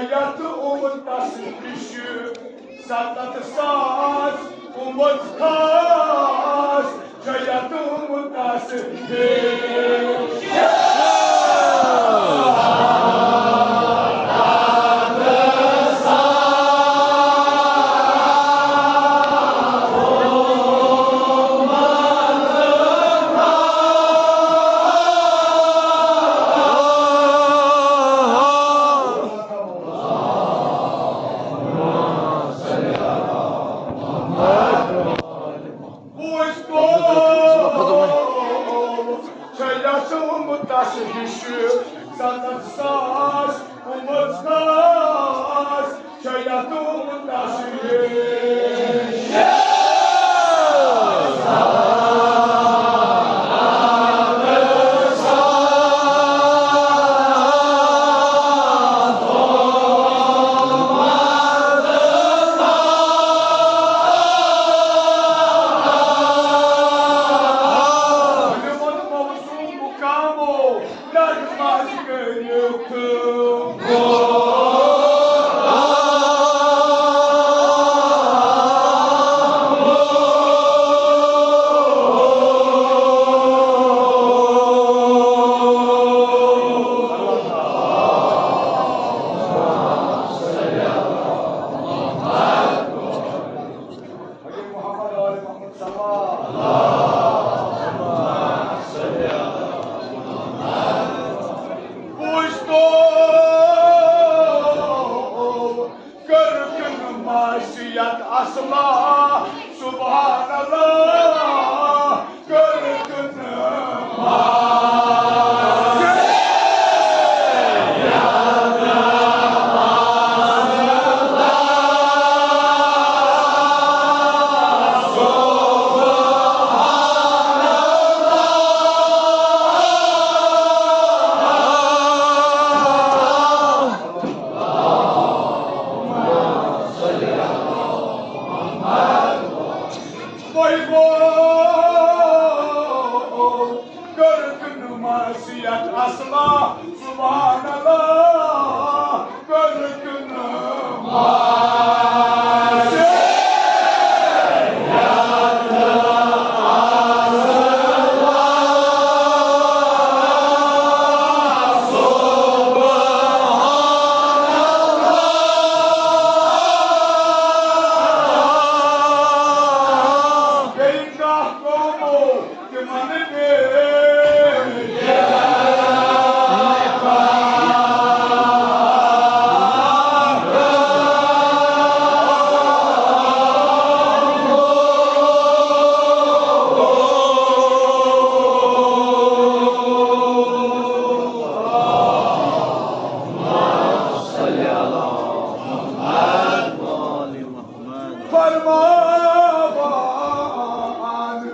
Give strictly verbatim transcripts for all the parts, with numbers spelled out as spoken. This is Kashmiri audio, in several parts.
یتھ امتس نش ستتھ ساس امت خاص، چھےٚ یتھ امتس نش۔ بوٗزتو، چھےٚ یژھُن تس ہِش ستتھ ساس، پانٛژھ ساس، چھےٚ یژھُن تس ہِش۔ حضرت محمد آل محمد صلی اللہ۔ بوٗزتو، کٔرٕکھ نہٕ معصیت اصلا، سبحان اللہ، کٔرٕکھ نہٕ معصیت۔ تۄہہِ گوٚو کٔرٕکھ نہٕ معصیت اصلا، سبحان اللہ، کٔرٕکھ نہٕ معصیت۔ بیٚیہِ کانٛہہ قومو تِمن بیٚیہِ۔ فرماوان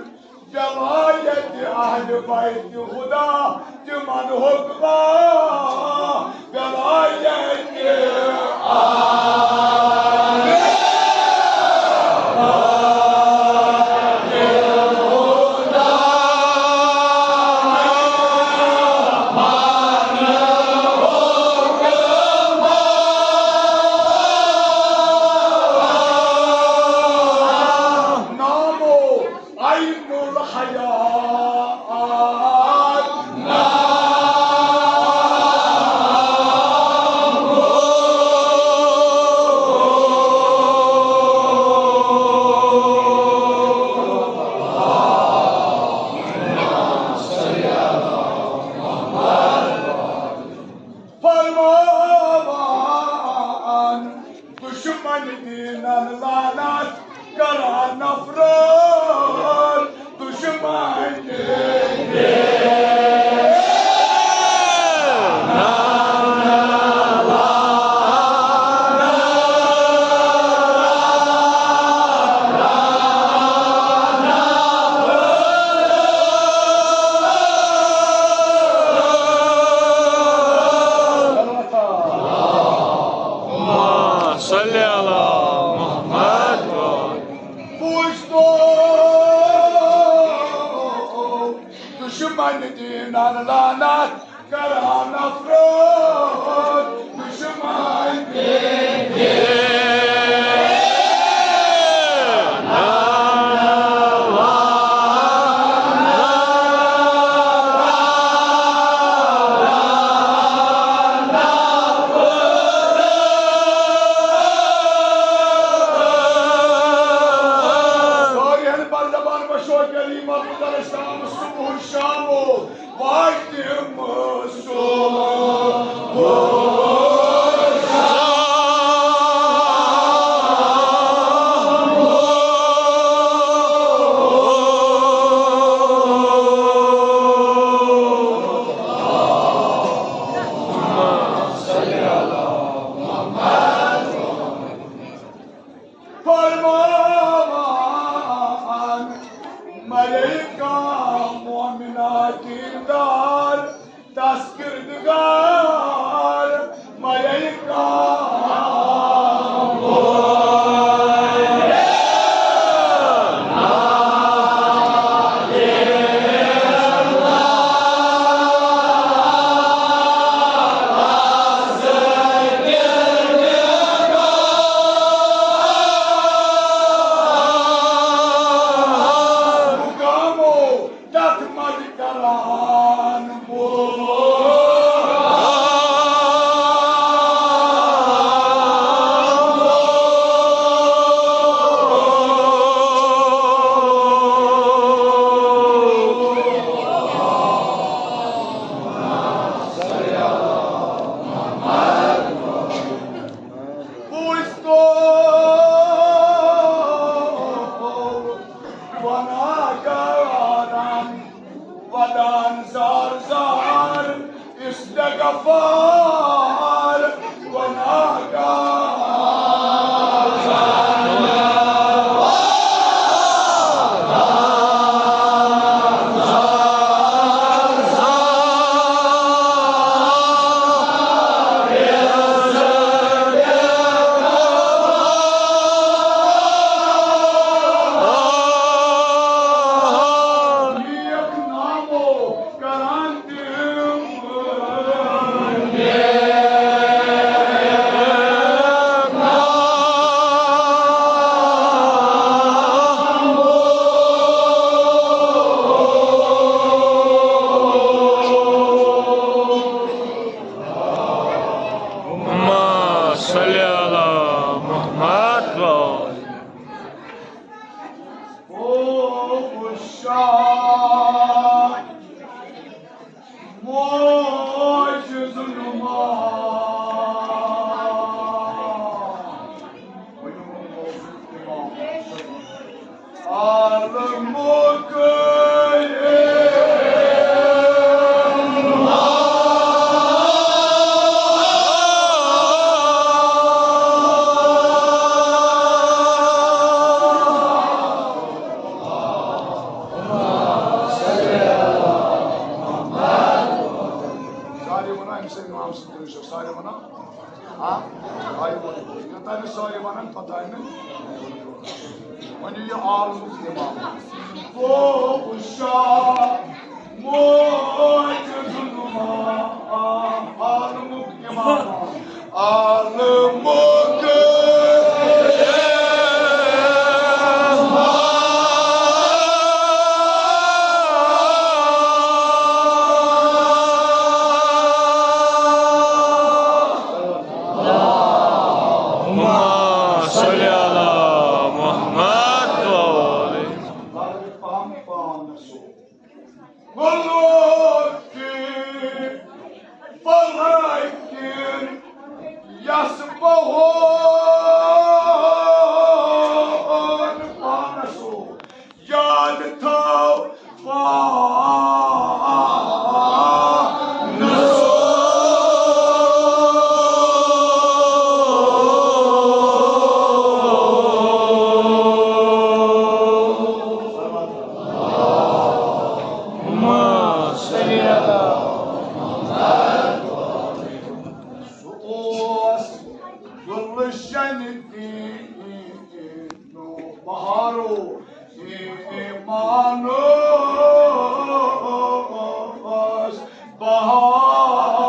ولایت اہل بیت خدا تمن حکمہ، ولایت اہل نامو عین الحیات۔ فرماوان دشمن دینن لعنت کران نفرت، دشمن دینن صلی اللہ محمد۔ بوٗزتو، دشمن دینن لعنت کران نفرت، دشمن صلی علی محمد و آل۔ سارے ونان أمۍ سٕنٛدۍ ناو سۭتۍ، تٔمِس چھِ سارے ونان۔ ہاں؟ آیہِ وۄنۍ بوز۔ یوٚتام نہٕ سٲری وَنَن، توٚتام نہٕ۔ وۄنۍ یہِ عالمُک اِمام۔ او شاہ موجود نما، عالمُک اِمام۔ عالمُک اللهم صل على محمد وآل۔ لگہٕ پہم پانس سُہ۔ ولو کہ فلکن یس بہون پانس سُہ۔ یاد تھاو پانس۔ اللهم صل على محمد۔ سُہ اوس گُلشن دیٖنو بہارو ایمانس بہار۔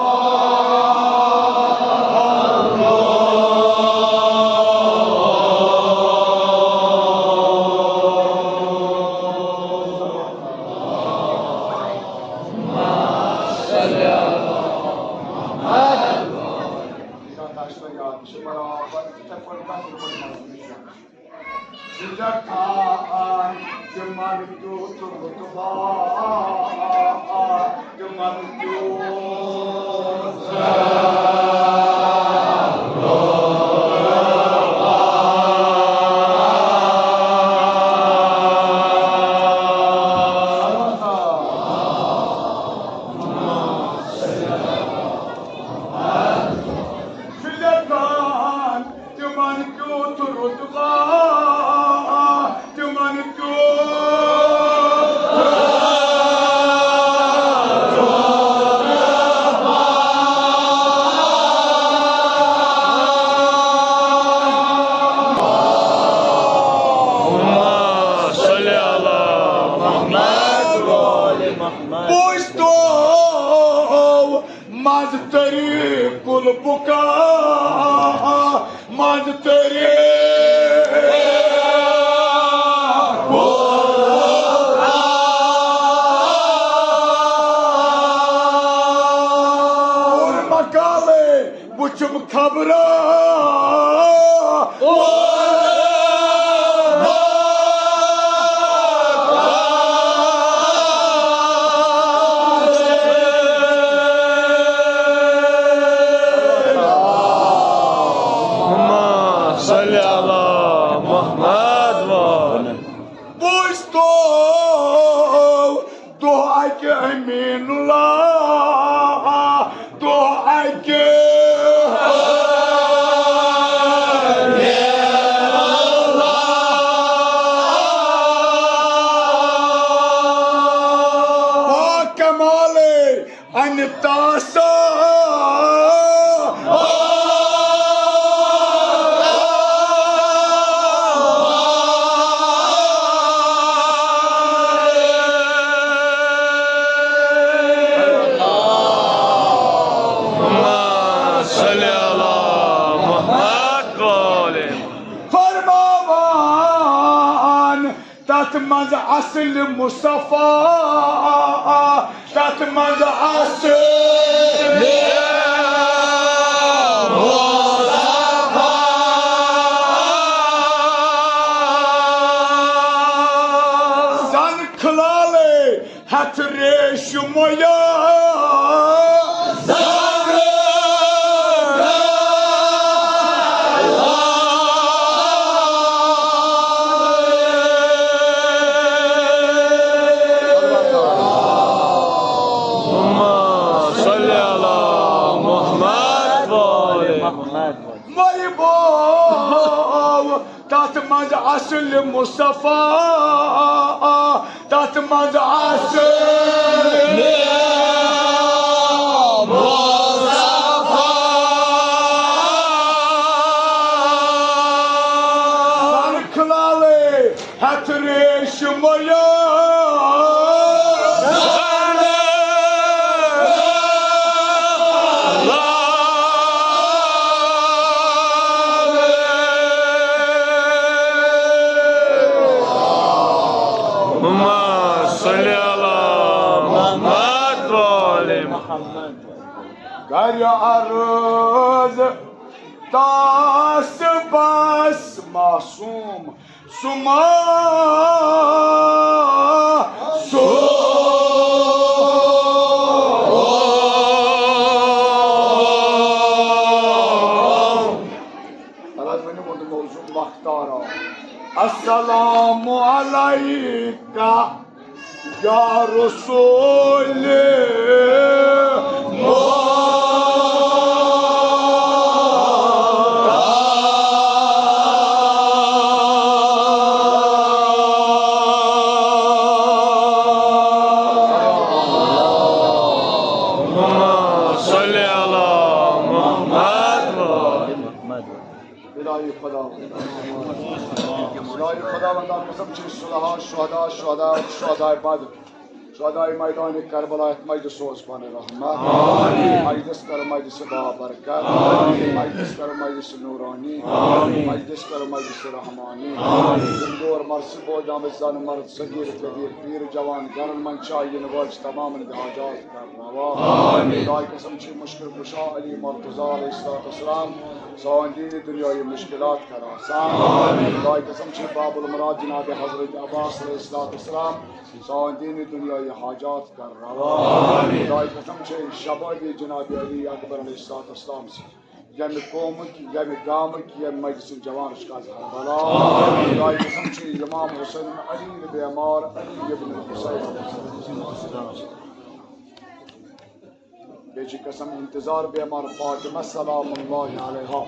سُہ لیکھان تِمن کیُتھ رُتبہ، تِمن کیُتھ لیکھان تِمن کیُتھ رُتبہ، تِمن کیُتھ۔ اللهم صل على محمد وآل محمد۔ بوزتو منٛز تری کُل بُکا، منٛز تری کُل بُکا۔ اور مقالے وُچھُم خبرا۔ اللهم صل على محمد وآل۔ بوزتو دۄہ اَکہِ امین اللہ، دۄہ اَکہِ۔ با کمالے انہِ تاسا۔ اللهم صل على محمد وآل۔ فرماوان تتھ منٛز اصل مصطفیٰ، تتھ منٛز اصل مصطفیٰ۔ شمویا اللهم صل على محمد وآل محمد۔ مے بوو تتھ منٛز اصل مصطفیٰ، تتھ منٛز اصل مصطفیٰ۔ سر کھلالے ہتھ ریشمویا۔ اللهم صل على محمد وآل محمد۔ کر عرض تاس بس معصوم سما سو۔ السلام علیکم۔ یا رسول اللهم صل على محمد۔ الہی خدا، الہی خداوندا، قسم چھ صلحاء، شہداء، شہداء، شہداء بدر، شہداء میدان کربلا، یتھ مجلس سوز پنن رحمت۔ آمین۔ مجلس کر مجلس بابرکت۔ آمین۔ مجلس کر مجلس نورانی۔ آمین۔ مجلس کر مجلس رحمانی۔ آمین۔ ذمہ دار مرثی بوزنامچ زن مرد، صغیر کبیر، پیر جوان، گرن منٛز چھا ینہٕ وٲلۍ تمامن ہٕنٛدۍ حاجات کر روا۔ آمین۔ خدای قسم چھ مشکل کشا علی مرتضی علیہ الصلوۃ والسلام سون دینی دنیاوی مشکلات کر آسان۔ آمین۔ خدای قسم چھ باب المراد جناب حضرت عباس علیہ الصلوۃ والسلام سون دینی دنیاوی حاجات کر روا۔ آمین۔ خدای قسم چھ شبابی جناب علی اکبر علیہ الصلوۃ والسلام سٕنٛدۍ ییٚمہِ قومٕکۍ، ییٚمہِ گامٕکۍ، ییٚمہِ مجلسٕکۍ جوان چھِ از ہر بلا۔ آمین۔ خدای قسم چھ امام حسین علی بیمار، علی ابن حسین۔ بیٚیہِ چھِ قسم انتظار بیمار فاطمہ سلام اللہ علیہا۔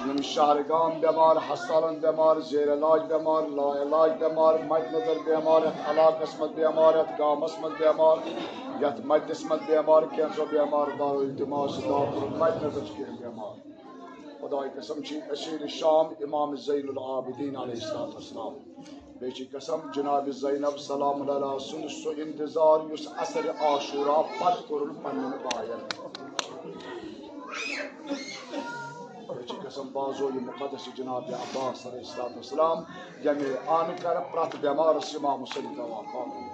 یِم شہر گام بیمار، ہسپتالن بیمار، زیر علاج بیمار، لا علاج بیمار، مد نظر بیمار، یتھ علاقس منٛز بیمار، یتھ گامس منٛز بیمار، یتھ مجلس منٛز بیمار، کینٛژھو بیمار دارو التماس دعا کوٚرُکھ، مد نظر چھِ کینٛہہ بیمار۔ خدای قسم چھ اسیر شام امام زین العابدین علیہ الصلوۃ والسلام۔ بیٚیہِ چھِ قسم جناب زینب سلام اللہ علیہا سُنٛد سُہ انتظار یُس عصر عاشورا پتہٕ کوٚرُن پننٮ۪ن باین۔ بیٚیہِ چھِ قسم بازو یہِ مقدس جناب عباس علیہ الصلوۃ والسلام ییٚمہِ آنہٕ کر پرٛٮ۪تھ بٮ۪مارس امام حسین دوا پاوُن۔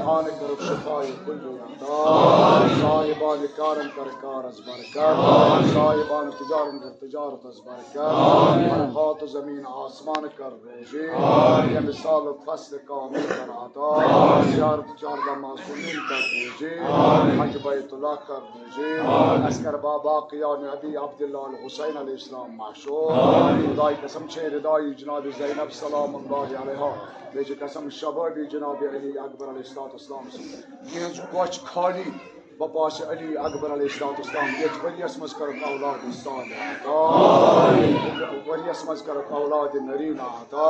آنہٕ کٔرٕکھ شفایہِ کُلہِ عطا۔ صاحبانہِ کارن کر کارس برکت۔ صاحبانہِ تجارن کر تجارتس برکت۔ برکات زمین آسمان کر روزی۔ ییٚمہِ سالُک فصل کامل کر عطا۔ زیارت چاردہ معصومین کر روزی۔ حج بیت اللہ کر روزی۔ عسکر بابا قیام ابی عبداللہ الحسین علیہ السلام معشوق۔ خدای قسم چھ ردای جناب زینب سلام اللہ علیہا۔ بیٚیہِ چھِ قسم شبابی جناب علی اکبر علیہ الصلوۃ والسلام سٕنٛز۔ یِہٕنٛز کۄچھ خٲلی بپاس علی اکبر علیہ الصلوۃ والسلام یتھ ؤریس منٛز کرُکھ اولاد صالح عطا۔ ؤریس منٛز کرُکھ اولاد نرینہ عطا۔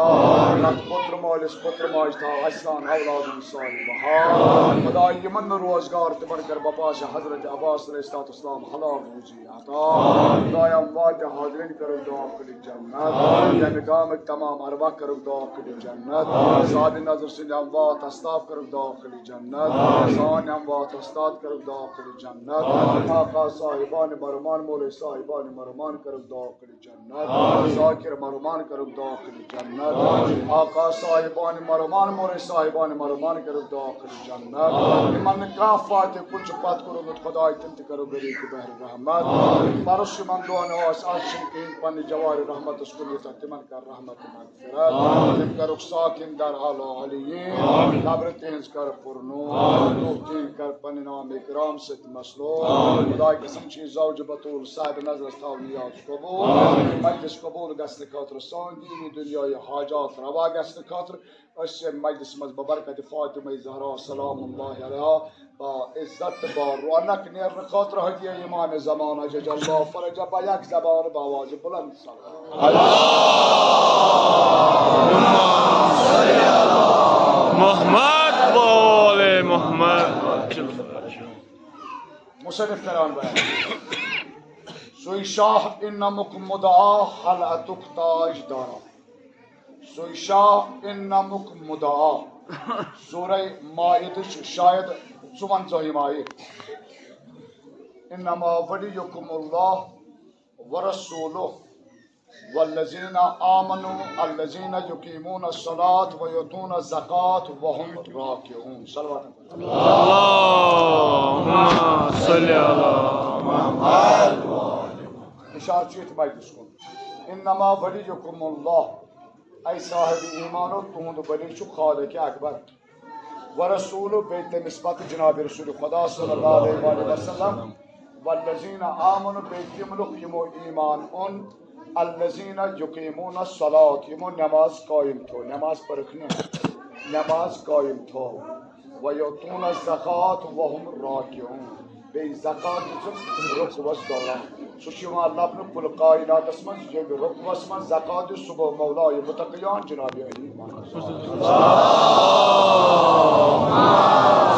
پرٛٮ۪تھ پُتر مٲلِس پُتر ماجہِ تھاو اسہِ سان اولاد صالح بحال۔ خدای یِمن نہٕ روزگار تِمن کر بپاس حضرت عباس علیہ الصلوۃ والسلام حلال روزی عطا۔ خدایا اموات حاضرین کرو دعا کلی جنت۔ ییٚمہِ گامٕکۍ تمام ارواح کرو دعا کلی جنت۔ صاحب نظر سٕنٛدۍ اموات استاف کرو دعا کلی جنت۔ سٲنۍ اموات استاد کرو دعا داخل جنت۔ آقا صاحبان مرمان، مولوی صاحبان مرمان کرو داخل جنت۔ ذاکر مرمان کرو داخل جنت۔ آقا صاحبان مرمان، مولوی صاحبان مرمان کرو داخل جنت۔ یِمن نہٕ کانٛہہ فاتح کُن چھُ پتھ کوٚرمُت، خداے تِم تہِ کرو غریق بحر رحمت۔ پرُس یِمن دۄہن اوس، از چھِنہٕ کِہیٖنۍ، پننہِ جوارِ رحمتس کُن یوٗتاہ، تِمن کر رحمت مغفرت۔ تِم کرُکھ ساکن در اعلیٰ علیین۔ قبرِ تِہنٛز کر پُرنور۔ روح تِہنٛد کر پننہِ نام کرام سۭتۍ مسلوط۔ خداے قسم چھِ یہِ زوجہِ بتول صاحب نظرس تھاو نیاز قبول۔ مجلس قبول گژھنہٕ خٲطرٕ، سٲنۍ دینی دُنیاہی حاجات روا گژھنہٕ خٲطرٕ، أسۍ چھِ مجلس منٛز ببرکت فاطمہ زہرا سلام اللہ علیہا با عزت با رونق نیرنہٕ خٲطرٕ ہدیہ امام زمان عجل اللہ فرجہ با یک زبان با آواز بلند سلام۔ محمد وآل محمد۔ مصنف کران بیان۔ سُے شاہ اِنعمُک مُدعا خلعتُک تاج دارا۔ سُے شاہ اِنعمُک مُدعا۔ سورہ مائدٕچ شاید ژُوَنزٲہِم آیہِ۔ انما ولیکم اللہ ورسولہ والذین آمنوا الذین یقیمون الصلاة ویؤتون الزکاة وهم راکعون۔ صلوات۔ اللهم صل علی محمد۔ اشارٕ چھُ ییٚتہِ مجلس کُن۔ انما ولیکم اللہ، اے صاحب ایمانو، تُہُنٛد ولی چھُ خالق اکبر۔ ورسولہ، بیٚیہِ تٔمِس پتہٕ جناب رسول خدا صلی اللہ علیہ وآلہ وسلم۔ والذین آمنوا، بیٚیہِ تِم لُکھ یِمو ایمان اوٚن۔ الذین یقیمون الصلاة، یِمو نماز قٲیِم تھٲو، نماز پٔرٕکھ نہٕ، نماز قٲیِم تھٲو۔ ویؤتون الزکاة وهم راکعون، بیٚیہِ زکات دِژٕکھ رُکوَس دوران۔ سُہ چھُ یِوان لبنہٕ کُل کائناتس منٛز، ییٚمہِ رُکوَس منٛز زکات دِژ، سُہ گوٚو مولایہِ متقیان جناب علی۔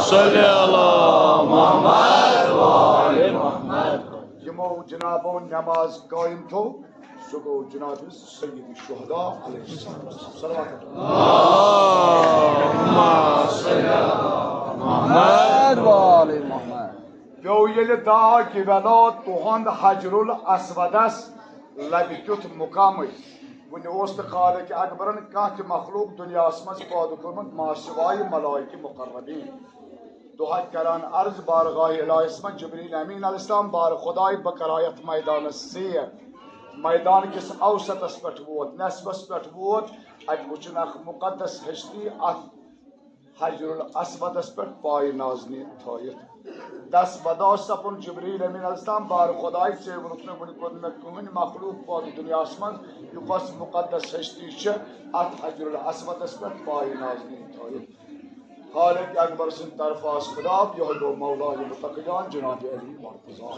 صلی علی محمد وآل محمد۔ یِمو جنابو نماز قٲیِم تھوٚو، سُہ گوٚو جناب سید الشہداء علیہ السلام۔ صلوات۔ اللهم صل علی محمد وآل محمد۔ پیوٚو ییٚلہِ داغ ولا تُہُنٛد حجر الاسودس لبہِ تیُتھ مقامٕے۔ وُنہِ اوس نہٕ خالق اکبرن کانٛہہ تہِ مخلوق دُنیاہس منٛز پٲدٕ کوٚرمُت ما سوائے ملائکہ مقربین۔ دۄہے کران عرض بارگاہ الہیس منٛز جبریل امین علیہ السلام، بار خداے، بہٕ کرا یتھ میدانس سیر۔ میدان کِس اوسطس پٮ۪ٹھ ووت، نصفس پٮ۪ٹھ ووت، اتہِ وُچھُن اکھ مقدس ہستی اتھ حجر الاسودس پٮ۪ٹھ پایہِ نازنیٖن تھٲیِتھ۔ دس وداع سپُن جبریل امین علیہ السلام، بار خداے، ژےٚ ووٚنُتھ مےٚ، وُنہِ کوٚر نہٕ مےٚ کٕہٕنۍ مخلوق پٲدٕ دُنیاہس منٛز، یہِ کۄس مقدس ہستی چھِ اتھ حجر الاسودس پٮ۪ٹھ پایہِ نازنیٖن تھٲیِتھ۔ خالق اکبر سٕنٛدِ طرفہٕ آس خطاب، یِہوٚے گوٚو مولایہِ متقیان جناب علی مرتضیٰ۔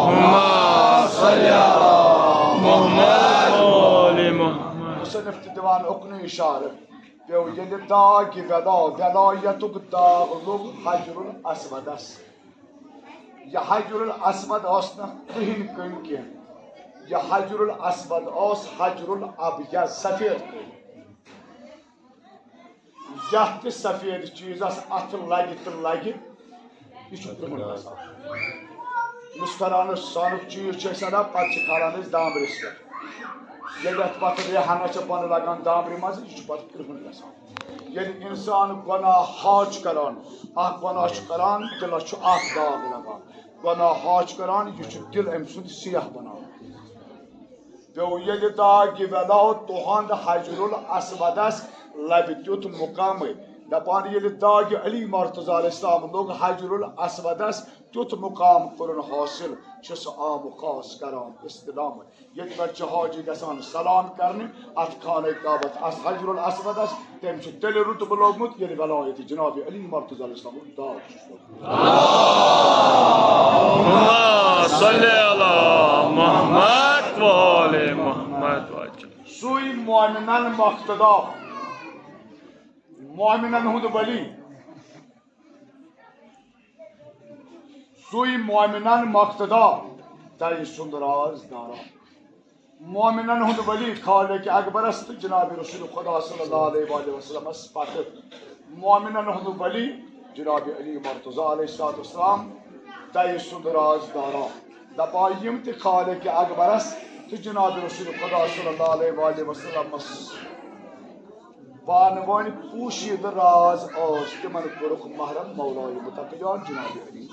اللهم صل علی محمد وآل محمد۔ مصنف تہِ دِوان اُکنُے اشارٕ، پیوٚو ییٚلہِ داغ ولا، ولایتُک داغ لوٚگ حجر الاسودس۔ یہِ حجر الاسود اوس نہٕ کٕہٕنۍ کٔنۍ کینٛہہ، یہِ حجر الاسود اوس حجر الابیض، سفید کٔنۍ۔ یتھ تہِ سفید چیزس اتھٕ لگہِ تہٕ لگہِ، یہِ چھُ کرٛہُن گژھان۔ یُس کران سۄنُک چیز چھِ أسۍ انان، پتہٕ چھِ کھالان أسۍ دامبرِس پٮ۪ٹھ۔ ییٚلہِ اتھ پتہٕ ریحانہ چھِ بۄنہٕ لگان دامبرِ منٛز، یہِ چھُ پتہٕ کرٛہُن گژھان۔ ییٚلہِ انسان گۄناہ ہا چھُ کران، اکھ گۄناہ چھُ کران، دِلس چھُ اکھ داغ لگان۔ گۄناہ ہا چھُ کران، یہِ چھُ دِل أمۍ سُنٛد سیاہ بناوان۔ پیوٚو ییٚلہِ داغ ولا تُہُنٛد حجر الاسودس لبہِ تیُتھ مقامٕے۔ دپان ییٚلہِ داغ علی مرتضیٰ علیہ السلام لوٚگ حجر الاسودس تیُتھ مقام کوٚرُن حٲصِل، چھُ سُہ عام و خاص کران استلام۔ ییٚتہِ پٮ۪ٹھ چھِ حاجی گژھان سلام کرنہِ اتھ خانہ کعبس، اتھ حجر الاسودس۔ تٔمۍ چھُ تیٚلہِ رُتبہٕ لوٚگمُت ییٚلہِ ولایت جناب علی مرتضیٰ علیہ السلام داغ چھُس لوٚگمُت۔ اللهم صل علی محمد وآل محمد۔ سُے مومنن مقتدا، مومنن ہُنٛد ولی، سُے مومنن مقتدا، تٔمۍ سُنٛد راز دارا۔ مومنن ہُنٛد ولی خالق اکبرس تہٕ جناب رسول خدا صلی اللہ علیہ وآلہ وسلمس پتہٕ مومنن ہُنٛد ولی جناب علی مرتضی علیہ الصلوۃ والسلام تۄہہِ سُنٛد رازدارا۔ دپان یِم تہِ خالق اکبرس تہٕ جناب رسول خدا صلی اللہ علیہ وآلہ وسلمس پانہٕ ؤنۍ پوشیدٕ راز ٲسۍ، تِمن کوٚرُکھ محرم مولایہِ متقیان جناب علی۔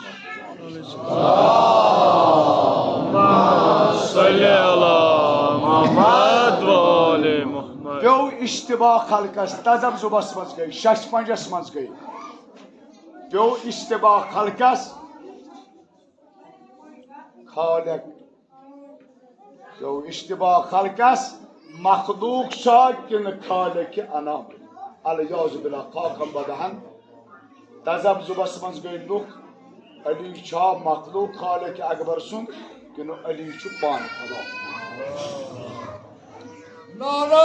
صلی علی محمد و آل محمد۔ پیوٚو اشتباہ خلقس، تذبذبس منٛز گٔے، ششپنجس منٛز گٔے، پیوٚو اشتباہ خلقس۔ خالق، پیوٚو اشتباہ خلقس، مخلوق چھا کِنہٕ خالق انام؟ العیاذ باللہ، خاکم بدہن۔ تذبذبس منٛز گٔے لُکھ، علی چھا مخلوق خالق اکبر سُنٛد کِنہٕ علی چھُ پانہٕ خدا؟ نعرہ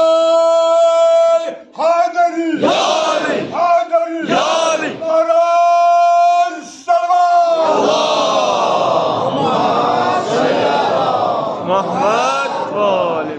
حیدری! یا علی! حیدری! یا علی! نعرہ صلوات! محمد والے۔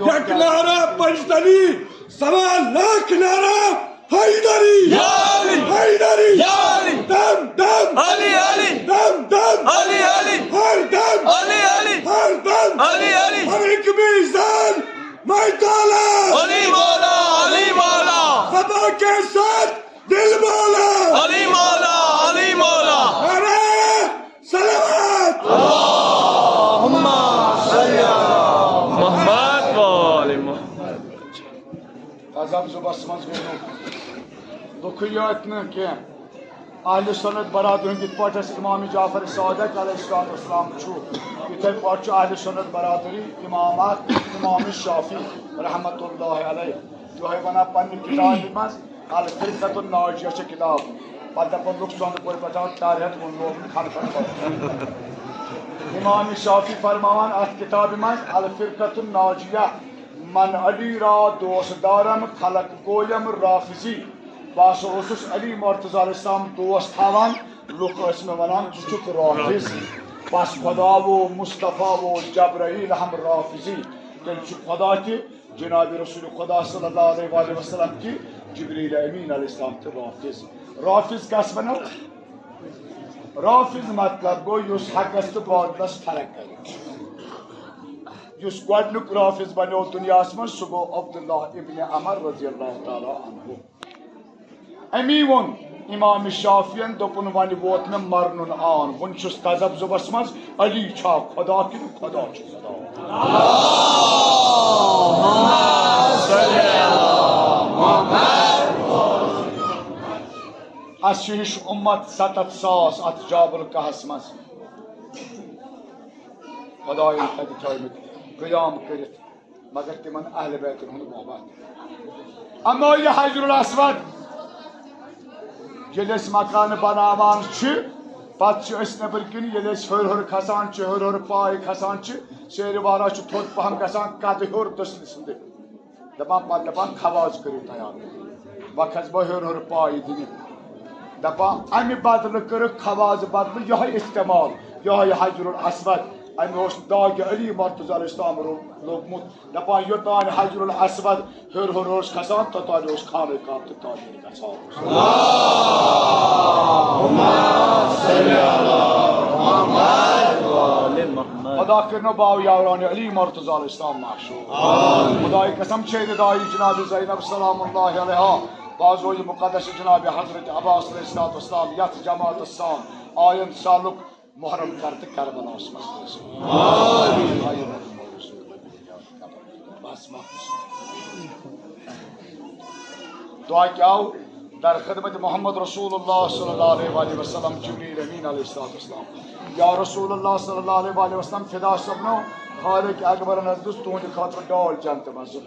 یک نعرہ پنجتنی، سوا لاکھ نعرہ حیدری! یا علی! حیدری! یا علی! دم دم! علی علی! دم دم! علی علی! ہر دم! علی علی! ہر دم! علی علی! ہر ایک میزان میں تالا! علی مولا! علی مولا! صدا کے ساتھ دل مولا! علی مولا! علی مولا! نعرہ صلوات! اللہم صلی علی محمد و آل محمد۔ تذبذبس منٛز گٔے لُکھ، لُکھٕے یٲتۍ نہٕ کینٛہہ، اہل سنت برادری ہُنٛد یِتھ پٲٹھۍ اَسہِ امام جعفر صادق علیہ الصلوۃ والسلام چھُ، یِتھے پٲٹھۍ چھُ اہل سنت برادری امام اکھ، امام شافعی رحمت اللہ علیہ، یِہوٚے وَنان پننہِ کِتابہِ منٛز، الفرقۃ الناجیہ چھِ کِتاب، پتہٕ دَپان لُکھ سۄنٛدٕ پورِ پٮ۪ٹھ آو چار ہَتھ کُن لوگُن کھن کھن پتہٕ۔ امام شافعی فرماوان اَتھ کِتابہِ منٛز الفرقۃ الناجیہ، من علی را دوست دارم خلق گویم رافضی۔ بہٕ ہسا اوسُس علی مرتضی علیہ السلام دوست تھاوان، لُکھ ٲسۍ مےٚ وَنان، "ژٕ چھُکھ رافض، بس خدا وہ مصطفیٰ وہ جبرائیل ہم رافضی"۔ تیٚلہِ چھُ خدا تہِ، جناب رسول خدا صلی اللہ علیہ وآلہ وسلم تہِ، جبریل امین علیہ السلام تہِ رافض۔ رافض کس ونو؟ رافض مطلب گوٚو یُس حقس تہٕ باطلس فرق کرِ۔ یُس گۄڈنیُک رافض بنیو دُنیاہس منٛز، سُہ گوٚو عبداللہ ابن عمر رضی اللہ تعالیٰ عنہ۔ امی ووٚن امام شافعین، دوٚپُن، "وۄنۍ ووت مےٚ مرنُن آن، وۄنۍ چھُس تذبذبس منٛز، علی چھا خدا کِنہٕ خدا چھُ خدا؟" اَسہِ ہِش اُمت ستتھ ساس اَتھ جابل کہس منٛز خدایَن تَتہِ تھٲومٕتۍ قیام کٔرِتھ۔ مگر تِمن اہل بیتن ہُنٛد محبت۔ اما یہِ حجر الاسود، ییٚلہِ أسۍ مکانہٕ بناوان چھِ، پتہٕ چھِ أسۍ نیٚبرۍ کِنۍ، ییٚلہِ أسۍ ہیوٚر ہیوٚر کھسان چھِ، ہیوٚر ہیوٚر پاے کھسان چھِ، سیرِ والا چھُ تھوٚد پہم گژھان، قدٕ ہیوٚر دٔسلہِ سٕنٛدِ۔ دپان، پتہٕ دپان، "خواز کٔرِو تیار، وۄنۍ کھسہٕ بہٕ ہیوٚر ہیوٚر پاے دِنہِ۔" دپان، امہِ بدلہٕ کٔرٕکھ خواز بدلہٕ یِہوٚے استعمال، یِہوٚے حجر الاسود۔ امہِ اوس داغ علی مرتضی علیہ السلام رو-، لوگمُت۔ دپان، یوٚتانۍ حجر الاسود ہیوٚر ہیوٚر اوس کھسان، توٚتانۍ اوس خانہ کعبہ تہِ تعمیٖر گژھان۔ خدا کٔرِنو باو یاوران علی مرتضی علیہ السلام معشوق۔ خدای قسم چھے ندائی جناب زینب سلام اللہ علیہا، بازوی مقدس جناب حضرت عباس علیہ الصلوۃ والسلام یتھ جماعتس سان آین سالک محرم کر تہٕ کربلاہس منٛز۔ آمین۔ بس، بس۔ دعا کیا ہو؟ در خدمت محمد رسول اللہ صلی اللہ علیہ وآلہ وسلم، جبریل امین علیہ الصلوۃ والسلام۔ یا رسول اللہ صلی اللہ علیہ وآلہ وسلم، فدا صٲبنو خالق اکبر نظر دِژ تُہنٛدِ خٲطرٕ ڈول جنتہٕ منٛزٕ۔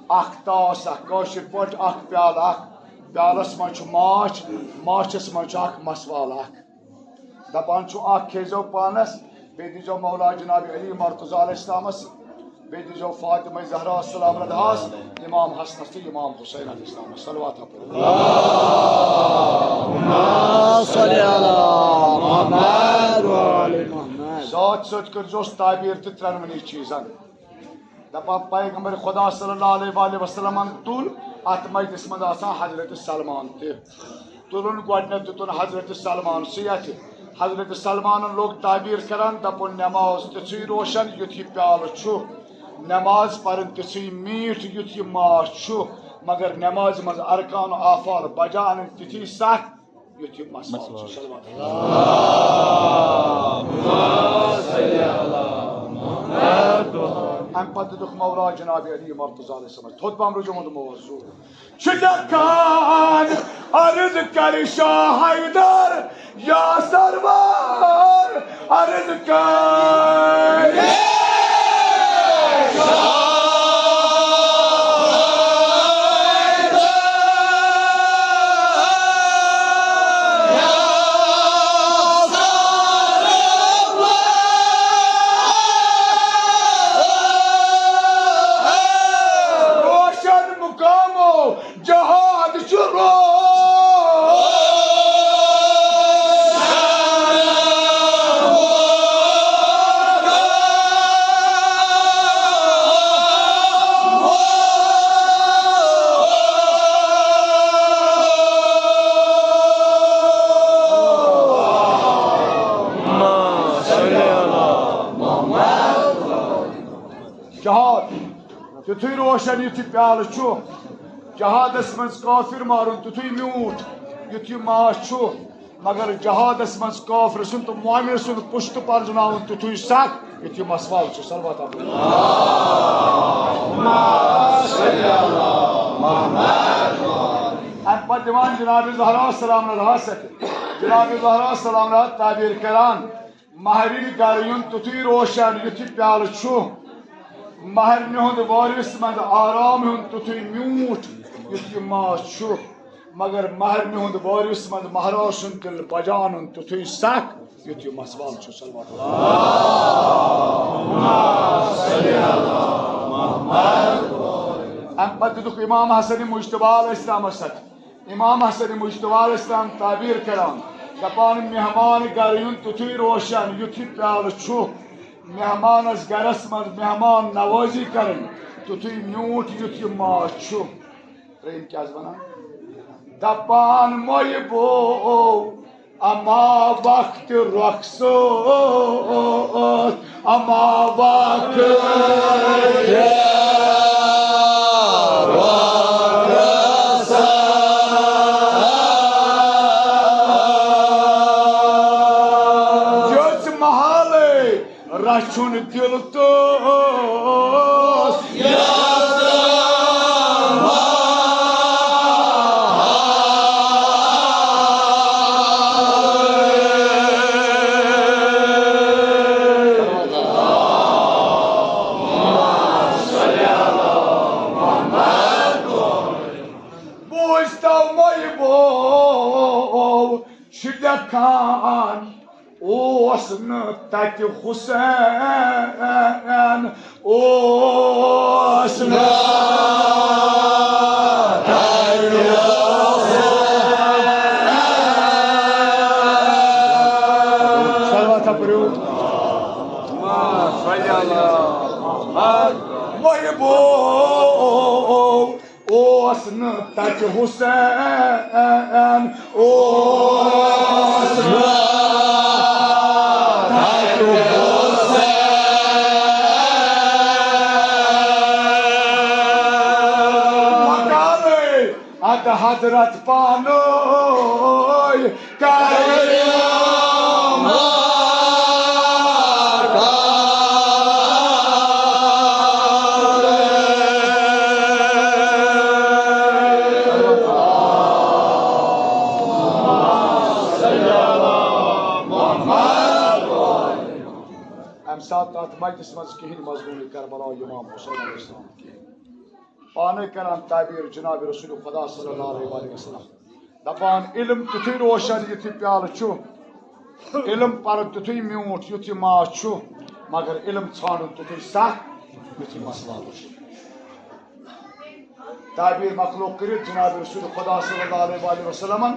اکھ تاس اکھ، کٲشِر پٲٹھۍ اکھ پیالہٕ اکھ، پیالس منٛز چھُ ماچھ، ماچھس منٛز چھُ اکھ مسوال اکھ۔ دپان چھُ، اکھ کھیزیو پانس، بیٚیہِ دیٖزیو مولا جناب علی مرتضی علیہ السلامس، بیٚیہِ دیٖزیو فاطمہ زہرا السلام علیہاس، امام حسنس تہٕ امام حسین علیہ السلامس۔ صلوات پٔرِو۔ اللہم صل علی محمد و آل محمد۔ ساتھ سۭتۍ کٔرزیوس تعبیر تہِ ترٛٮ۪نوٕنی چیٖزن۔ دپان پیغمبر خدا صلی اللہ علیہ وآلہ وسلمن تُل اتھ مجلس منٛز آسان حضرت سلمان تہِ۔ تُلُن گۄڈٕنٮ۪تھ دِتُن حضرت سلمان سٕے اَتھِ۔ حضرت سلمانن لوٚگ تعبیٖر کران، دپُن، نماز تِژھٕے روشن یُتھ یہِ پیالہٕ چھُ، نماز پرٕنۍ تِژھٕے میٖٹھ یُتھ یہِ ماچھ چھُ، مگر نمازِ منٛز ارکان و افعال بجا انٕنۍ تِتھی سخ یُتھ یہِ مس وال چھُ۔ صلوات۔ امہِ پتہٕ دِتُکھ مولا جناب علی مرتضی علیہ السلام۔ تھوٚد پہم رُجومُت موضوع۔ چھُ لیکھان عرض کر شاہ حیدر یا سرور، عرض کر۔ روشن مقامو جہاد چھُ روز۔ جہاد تیُتھُے روشن یُتھ یہِ پیالہٕ چھُ، جہادس منٛز کافر مارُن تیُتھُے میوٗٹھ یُتھ یہِ ماچھ چھُ، مگر جہادس منٛز کافر سُنٛد تہٕ مۄمن سُنٛد پُشتہٕ پرزناوُن تیُتھُے سخ یُتھ یہِ مسوال چھُ۔ صلوات۔ اَمہِ پتہٕ دِوان جناب زہرا سلام اللہ سَتہِ۔ جناب زہرا سلام اللہ تعبیر کران، مہرِنۍ گرٕ یُن تیُتھُے روشن یُتھ یہِ پیالہٕ چھُ، مہرنہِ ہُنٛد وٲرِس منٛز آرام ہیوٚن تیُتھُے میوٗٹھ یُتھ یہِ ماچھ چھُ، مگر مہرنہِ ہُنٛد وٲرِس منٛز مہراز سُنٛد دِل بجان ہیوٚن تیُتھُے سخ یُتھ یہِ مسوال چھُ۔ صلوات۔ اَمہِ پتہٕ دِتُکھ امام حسن مجتبیٰ علیہ السلامس اَتھِ۔ امام حسن مجتبیٰ علیہ السلام تعبیر کران، دپان، مہمان گرٕ یُن تیُتھُے روشن یُتھ یہِ پیالہٕ چھُ، مہمانس گرس منٛز مہمان نوٲزی کرٕنۍ تیُتھُے میوٗٹھ یُتھ یہِ ماچھ چھُ۔ ترٛیٚیِم کیٛاہ حظ ونان؟ دپان، محبو اما وقت رخصت، اما وقت یُس محلے رچھُن دل تہٕ بوٗزتو مےٚ یہِ بوو چھِ لیکھان، اوس نہٕ تَتہِ حسین، اوس نہٕ تَتہِ حسین۔ صلوات پٔرِو۔ محبوب اوس نہٕ تَتہِ حسین، اوس نہٕ تَتہِ حسین۔ مقامے اَتھ حضرت پانَے کرِ اَمہِ ساتہٕ تَتھ مجلِس منٛز کِہیٖنۍ مظلوٗم کربلا امام حسین علیہ السلام کِہیٖنۍ۔ پانے کران تعبیر جناب رسول خدا صلی اللہ علیہ وآلہ وسلم۔ دپان، علم تیُتھُے روشن یُتھ یہِ پیالہٕ چھُ، علم پرُن تیُتھُے میوٗٹھ یُتھ یہِ ماچھ چھُ، مگر علم ژھانڈُن تیُتھُے سخ یُتھ یہِ مسلہٕ چھُ۔ تعبیر مخلوق کٔرِتھ جناب رسول خدا صلی اللہ علیہ وآلہ وسلمن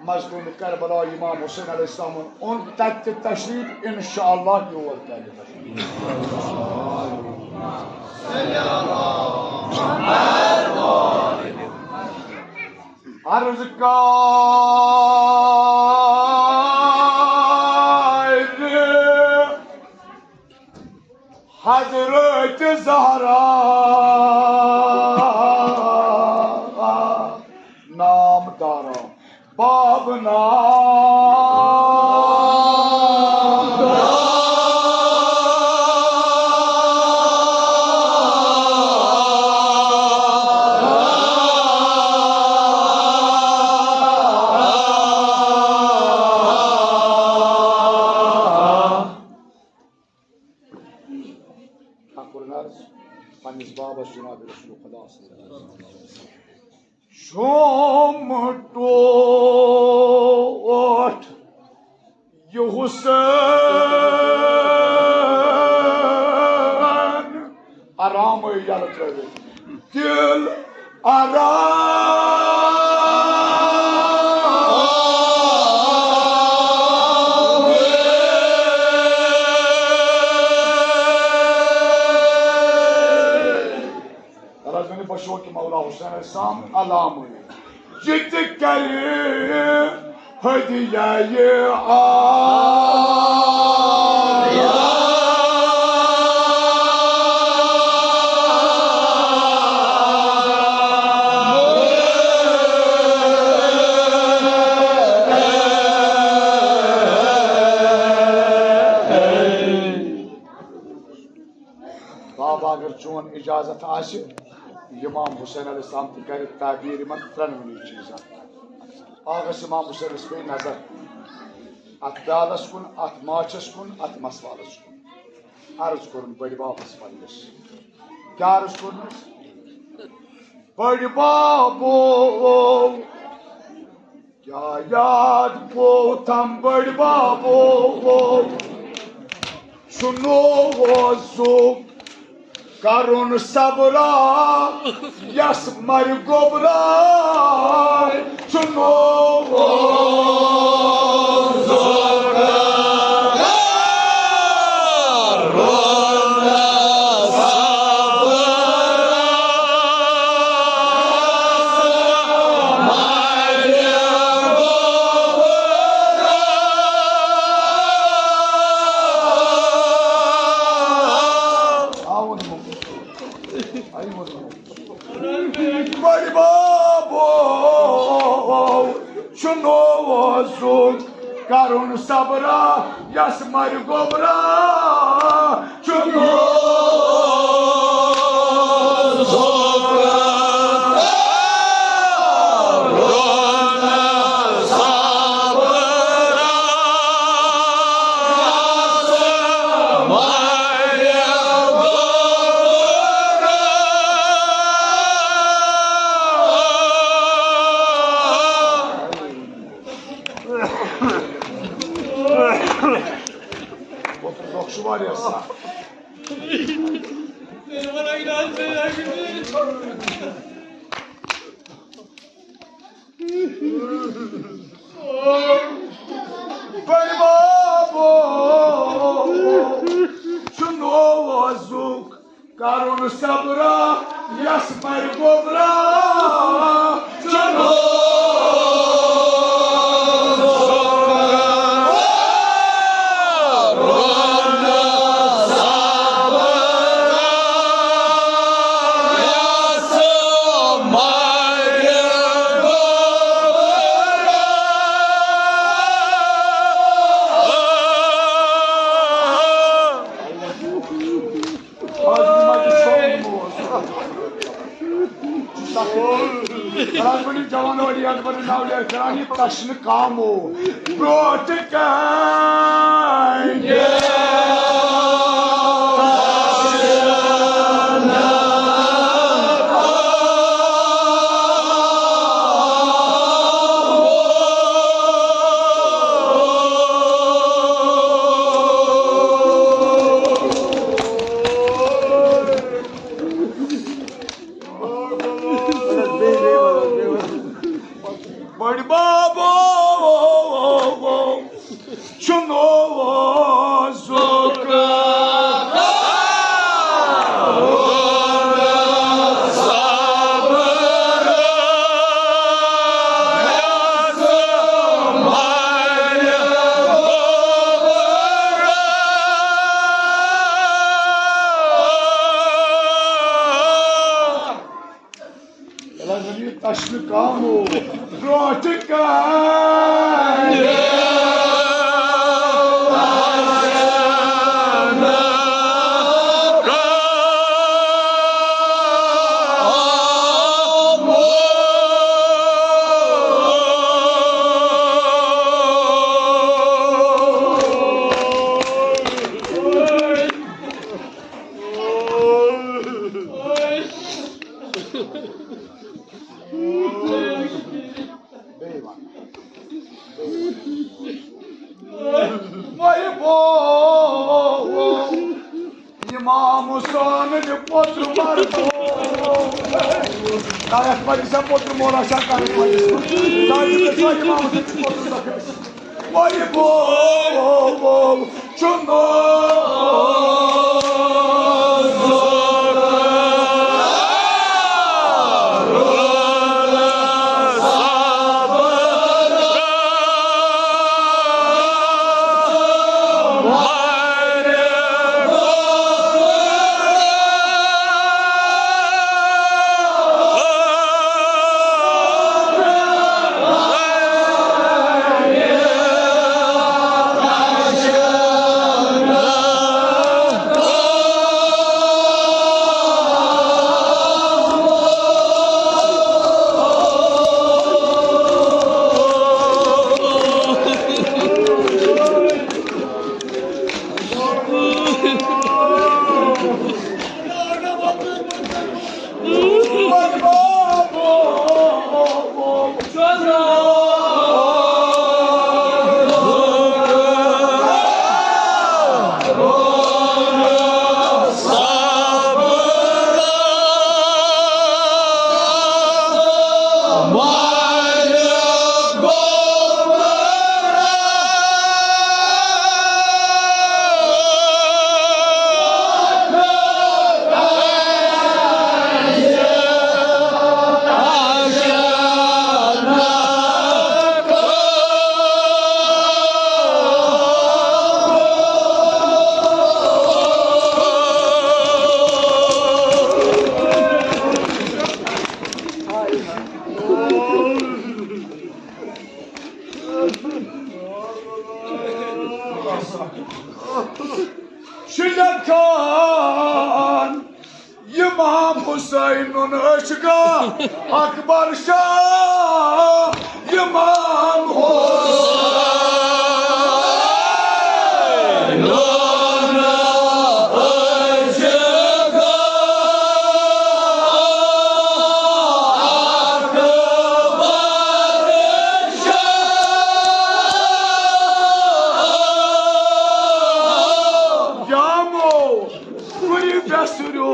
مظلوم کربلا امام حسین علیہ السلام اوٚن تتہِ تہِ تشریف، انشاءاللہ یور تہِ آیہِ تشریف۔ عرض کارِ حضرت زہرا نامدارا باب نام۔ اکھ کوٚرُن عرض پننِس بابس جناب رسول خدا صلی اللہ علیہ وسلم۔ شوم ٹوٹھ یہ حسین آرام یلہٕ ترٲوِتھ۔ دل آرام۔ رضوان بشوق مولا حسین السلام علام۔ یہ تہِ کرِ ہدیہ یہ آ۔ بابا، اگر چون اجازت آسہِ، امام حسین علیہ السلام تہِ کرِ تعبیر یِمن ترٛٮ۪نوٕنی چیٖزن۔ آغس امام حسینس پیٚیہِ نظر اتھ بیالس کُن، اتھ ماچھس کُن، اتھ مسوالس کُن۔ عرض کوٚرُن بٔڑِ بابس پننِس۔ کیٛاہ عرض کوٚرنس؟ بٔڑِ بابو، کیٛاہ یاد پوٚو تام بٔڑِ بابو، چھُنہٕ اوسُکھ کرُن صبرا، یس مرِ گوبرا، چھُنہٕ اوسُکھ کرُن صبرا۔ بٔڑِ بابو، چھُنہٕ اوسُکھ کرُن صبرا، یس مرِ گوبرا، چھُنہٕ اوسُکھ کرُن صبرا، یس مرِ گوبرا۔ وۄتھُن دۄکھ چھُ واریاہ سخ۔ بٔڑِ بابو، چھُنہٕ اوسُکھ کرُن صبرا، یس مرِ گوبرا، چھُنہٕ کرُن صبرا، یس مرِ گوبرا۔ آز دِمہٕ بہٕ شوق موج۔ کران پنٕنۍ جوان وٲلۍ یتھ پٲٹھۍ ناو لیر کران، یہِ تشنہٕ کامو برٛونٛٹھ کنہِ۔ بٔڑۍ بابو، چھُنہٕ اَسہِ کامو برٛونٛٹھ کَنہِ۔ بیٚیہِ وَن۔ وۄنۍ گوٚو اِمام حُسین پوٚتُر مَرگوو۔ کَرَکھ پَتہٕ سا پوٚتُر مولا شاہ، کَرَکھ پَتہٕ سا۔ تاکہِ تُہۍ چھِوا اِمام حُسین پوٚتُر مَرگوو؟ وۄنۍ گوٚو چھُنہٕ چھُ لیکھان اِمام حُسینُن عشقا اکبر شاہ، اِمام حُسینُن عشقا اکبر شاہ۔ جامو گُرِ بٮ۪سریو۔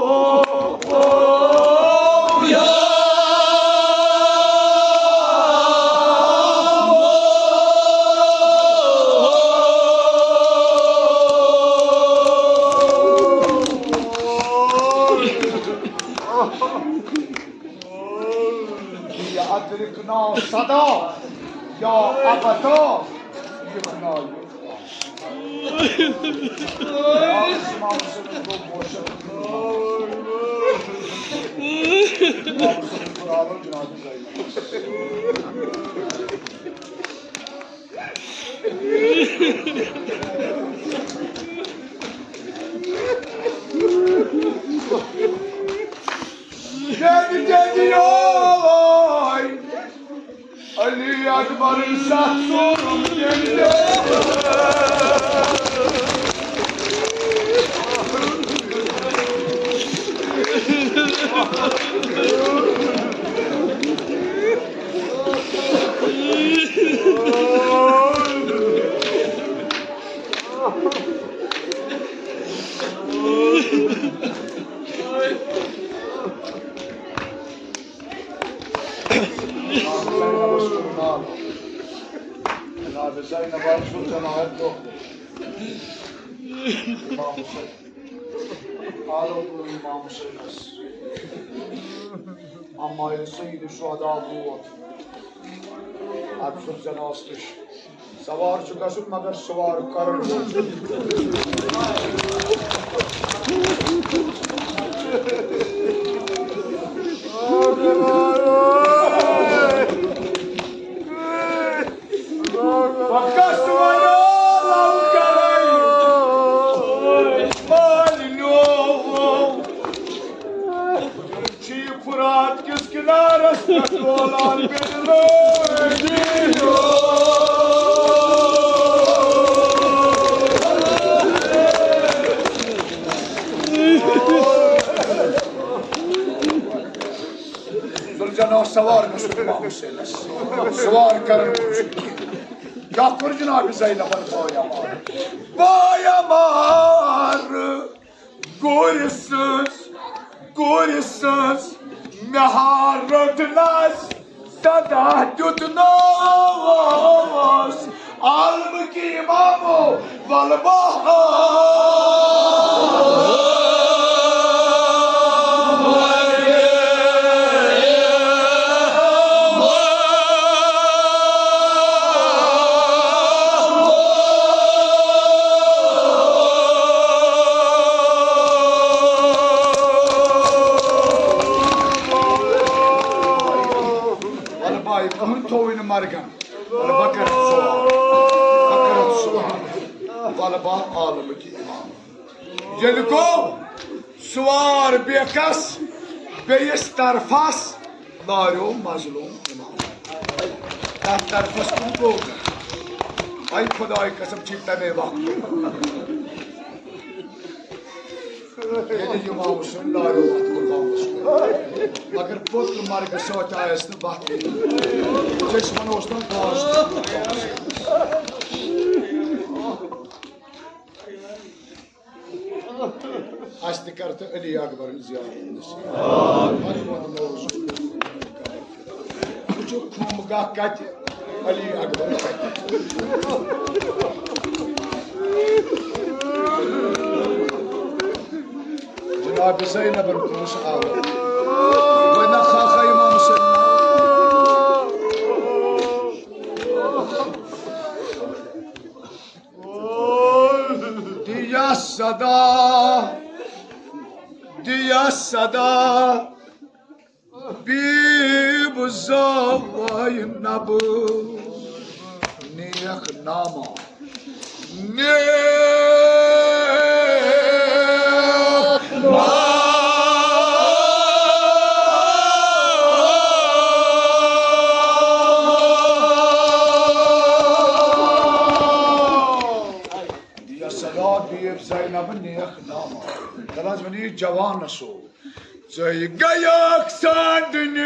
یہِ اَدرِک ناو صدا یا اَبدا، یہِ ناو یہِ۔ علی اکبر ستھ سورم جناب زینب آیہِ سُہ جناب دۄہ۔ امام حسین۔ آلو کوٚر امام حسینس۔ اما ییٚلہِ سید شہدا ووت، اتھ سُہ جناز نِش۔ سوار چھُ گژھُن، مگر سوار کرن وول چھُ۔ ذوالجناح سوار گوٚژھ امام حسینس۔ سوار کرن۔ کیٛاہ کوٚر جناب زینبن پایمار؟ پایمار۔ گورِ سٕنٛز، گورِ سٕنٛز مےٚ ہا رٔٹنس صدا دیُتنس عالم کی امامو والبہار۔ وَلہٕ بھاے، کٕہٕنۍ تھووُے نہٕ مرگن۔ وَلہٕ بہٕ کَرٕ سوال۔ بہٕ کَرٕ سوال۔ وَلہٕ بہٕ عالم کی امام۔ ییٚلہِ گوٚو سوار بیکس بیٚیِس طرفس، لاریو مظلوم امام۔ تَتھ طرفس کُن گوٚو نہٕ۔ اے خۄداے قسم، چھِ تَمے وقتہٕ۔ ییٚلہِ امام حسین لاریو وَتھ کوٚر گامَس کُن۔ مگر پوٚت مرگہِ سۭتۍ آیَس نہٕ وَتھ کِہیٖنۍ۔ چشمَن اوس نہٕ گاش۔ اَسہِ تہِ کر تہٕ علی اکبرٕنۍ زیارت نصیب۔ وۄنۍ ووت نوٚو سُہ۔ وٕچھِو، خامگاہ کتہِ، علی اکبر کتہِ۔ جناب زینبن کُس آو؟ وۄنۍ نہ خاخا امام حسین۔ دِیا صدا، دِیا صدا، بیب زاوینب نیک ناما۔ نیک ناما۔ دِیا صدا، بیب زینب نیک ناما۔ تَلہٕ حظ ؤنِو یہِ جوانَس ہو۔ ژٕے گٔیَکھ سانٛدنہِ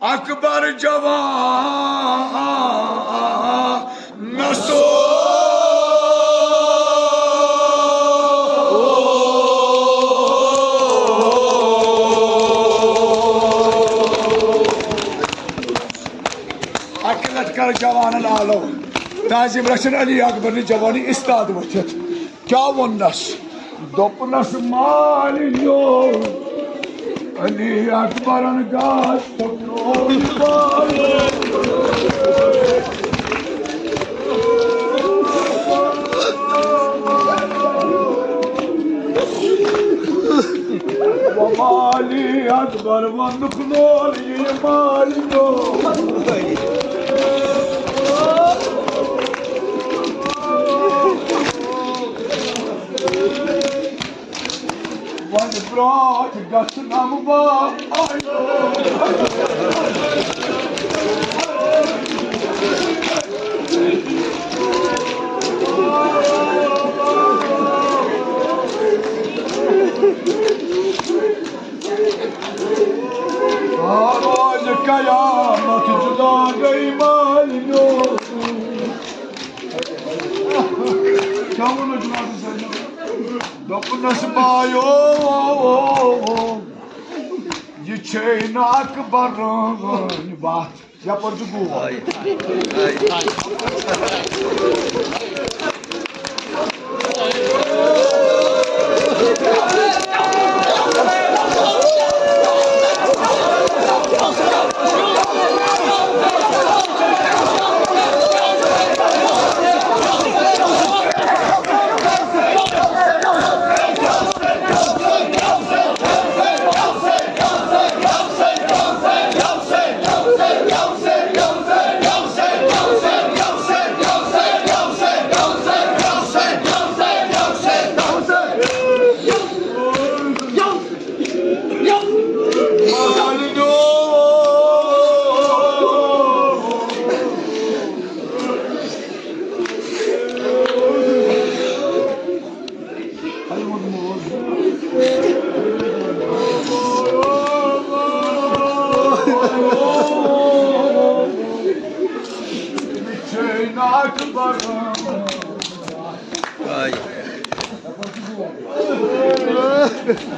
اکبر جوانَس ہو۔ اَکہِ لَٹہِ کَر جوانَن آلو۔ تعظیٖم رَچھن علی اکبر نہِ جوانی اِستاد ؤتھِتھ۔ کیٛاہ ووٚننَس؟ دوٚپنَس، مالِنیو، علی اکبرن گاش تھوٚکنوو یہِ مال۔ وۄنۍ علی اکبر ووٚنُکھ، لول یہِ مالِنیو۔ وۄنۍ برٛونٛٹھ گژھنم بہٕ۔ روزِ قیامت جدا گٔے مالِنیو۔ کیٛاہ ووٚنُو جناب زینب؟ دوٚپنَس، بایو، یہِ چھے نہٕ اکبرٕنۍ وَتھ۔ یَپٲرۍ چھُ گوٗر۔ Hüseyin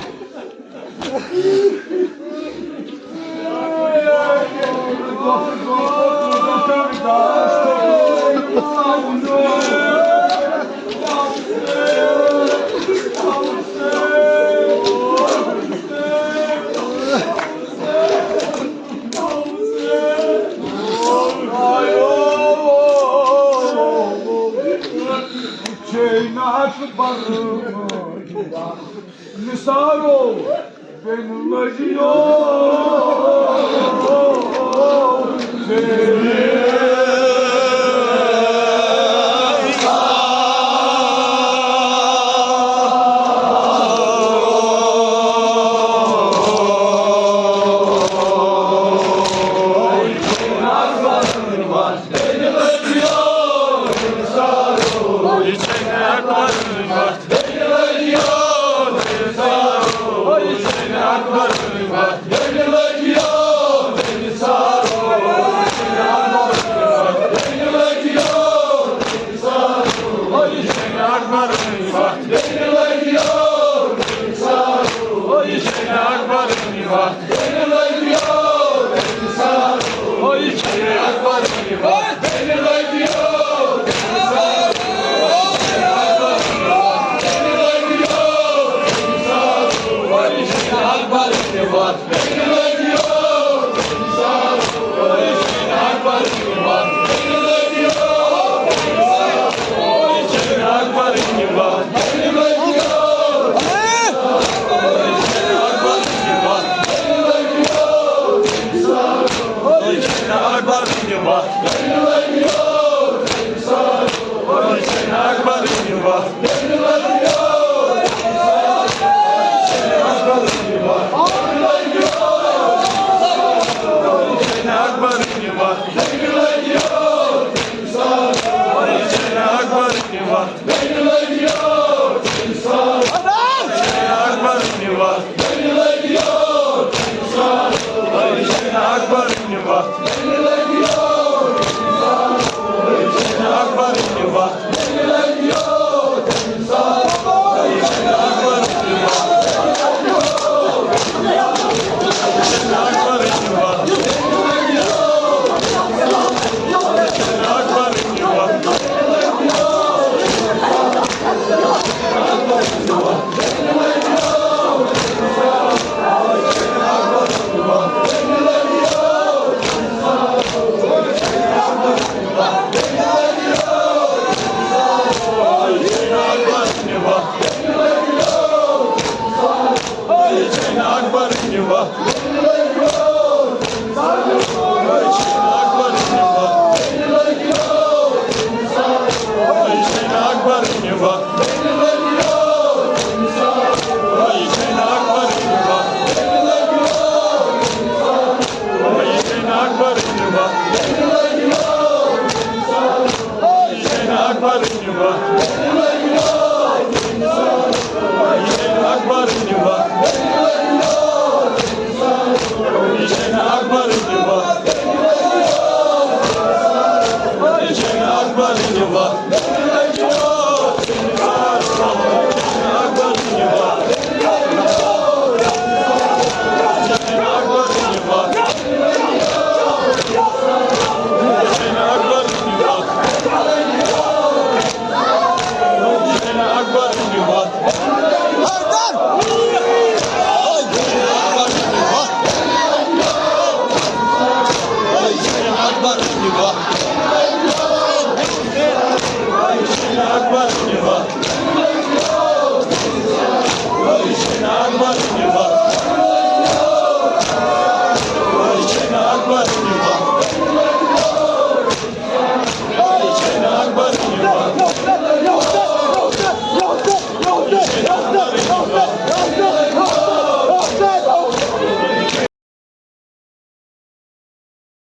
Akbar Nisaro ben lajio.